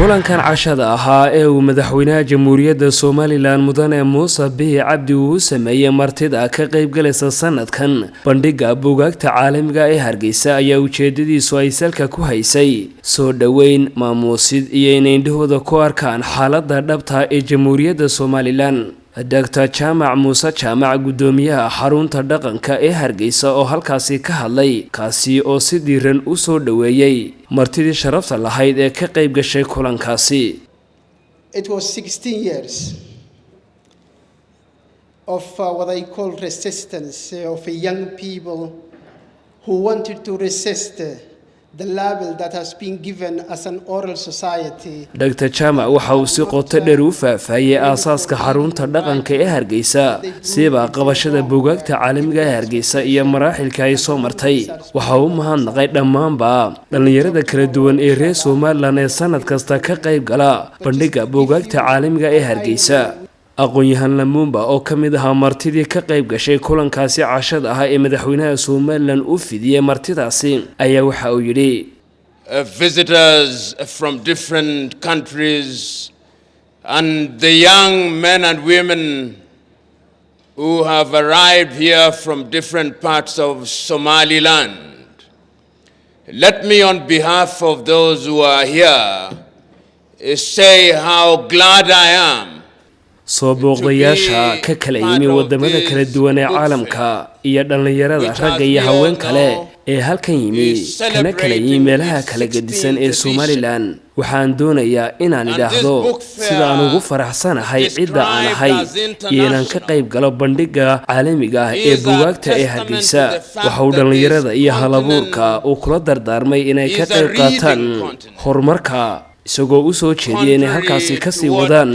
Kulankan cashada ahaa ee uu madaxweynaha Jamhuuriyadda Somaliland, Mudane Muuse Bihi Cabdi, uu u sameeyey martida ka qaybgalaysa sanadkan bandhiga buugaagta caalamiga ee Hargeysa ayaa ujeedadiisu ay salka ku haysay soo dhoweyn, maamuusid iyo inay indhahooda ku arkaan xaaladda dhabta ee Jamhuuriyadda Somaliland. Doctor Jaamac Muuse Jaamac, guddoomiyaha xarunta dhaqanka ee Hargeysa, oo halkaasi ka hadlay, kaasi oo si diiran u soo dhoweeyey martidii sharafta lahayd ee ka qayb gashay kulankaasi. It was 16 years of what I call resistance of young people who wanted to resist the label that has been given as an oral society. Dr Jaamac waxa uu si qoto dheer u faahfaahiyey aasaaska xarunta dhaqanka ee Hargeysa, siiba qabashada buugaagta caalamiga ee Hargeysa iyo maraaxilka ay soo martay. Waxa uu mahadnaqay dhammaanba dhallinyarada kala duwan ee reer Somaliland ee sanad kasta ka qayb gala bandhiga buugaagta caalamiga ee Hargeysa. Aqoon-yahan Lamumba oo ka mid ahaa martidii ka qayb gashay kulankaasi cashada ah ee madaxweynaha Somaliland u fidiyey martidaasi ayaa waxa uu yidhi: Visitors from different countries and the young men and women who have arrived here from different parts of Somaliland. Let me, on behalf of those who are here, say how glad I am Soo booqdayaasha ka kala yimi wadamada kala duwan ee caalamka iyo dhallinyarada ragga iyo haween kale ee halkan yimi, kana kala yimi meelaha kala gedisan ee Somaliland, waxaan doonayaa inaan idhaahdo sida aan ugu faraxsanahay cidda aan ahay iyo inaan ka qayb galo bandhiga caalamiga ah ee buugaagta ee Hargeysa. Waxa uu dhallinyarada iyo halabuurka uu kula dardaarmay inay ka qayb qaataan horumarka, isagoo u soo jeediyay inay halkaasi kasii wadaan.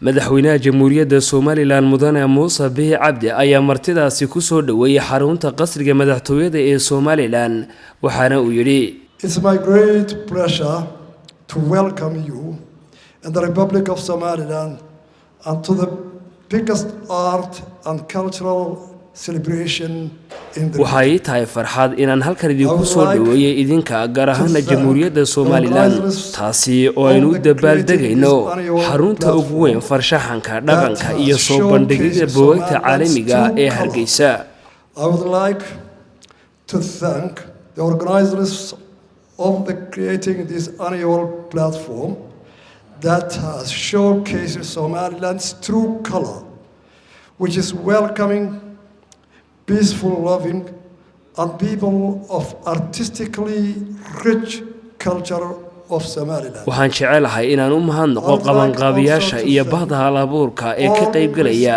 Madaxweynaha Jamhuuriyadda Somaliland, Mudane Muuse Bihi Cabdi, ayaa martidaasi kusoo dhoweeyey xarunta qasriga madaxtooyada ee Somaliland, waxaana uu yidhi: It's my great pleasure to welcome you in the Republic of Somaliland and to the biggest art and cultural celebration in the Waxa ii tahay farxad inaan halkan idinku soo dhoweeyey idinka, gaar ahaana Jamhuuriyadda Somaliland, taasi oo aynu u dabaaldegayno xarunta ugu weyn farshaxanka, dhaqanka iyo soo bandhigida buugaagta caalamiga ee Hargeysa. I would like to thank the organizers of the creating this annual platform that has showcased Somaliland's true color, which is welcoming, peaceful, loving, and people of artistically rich culture of Somaliland. Waxaan jecelahay inaan u mahadnaqo qabanqaabiyaasha iyo bahda hal abuurka ee ka qaybgalaya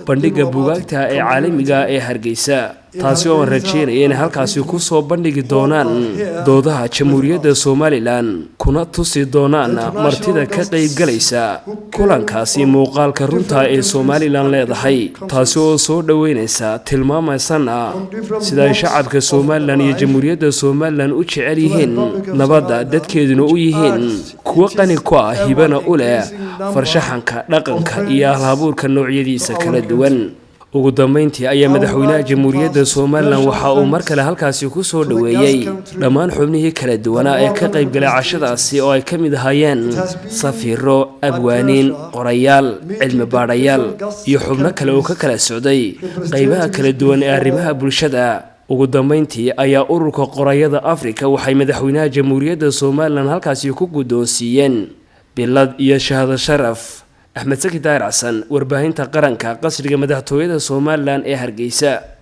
bandhigga buugaagta ee caalamiga ee Hargeysa, taasi oo aan rajeynaya inay halkaasi ku soo bandhigi doonaan doodaha Jamhuuriyadda Somaliland, kuna tusi doonaan martida ka qaybgalaysa kulankaasi muuqaalka runta ee Somaliland leedahay, taasi oo soo dhoweynaysa, tilmaamaysana sida ay shacabka Somaliland iyo Jamhuuriyadda Somaliland u jecel yihiin nabadda, dadkeeduna u yihiin kuwo qani ku ah, hibana u leh farshaxanka, dhaqanka iyo hal-abuurka noocyadiisa kala duwan. Ugu dambeyntii ayaa madaxweynaha Jamhuuriyadda Somaliland waxa uu mar kale halkaasi ku soo dhoweeyey dhammaan xubnihii kala duwanaa ee ka qaybgalay cashadaasi, oo ay ka mid ahaayeen safiiro, abwaaniin, qorayaal, cilmi baadhayaal iyo xubno kale oo ka kala socday qaybaha kala duwan ee arrimaha bulshada. Ugu dambeyntii ayaa Ururka Qorayada Afrika waxay madaxweynaha Jamhuuriyadda Somaliland halkaasi ku guddoonsiiyeen bilad iyo shahado sharaf. Axmed Saki Daahir Xasan, Warbaahinta Qaranka, qasriga madaxtooyada Somaliland ee Hargeysa.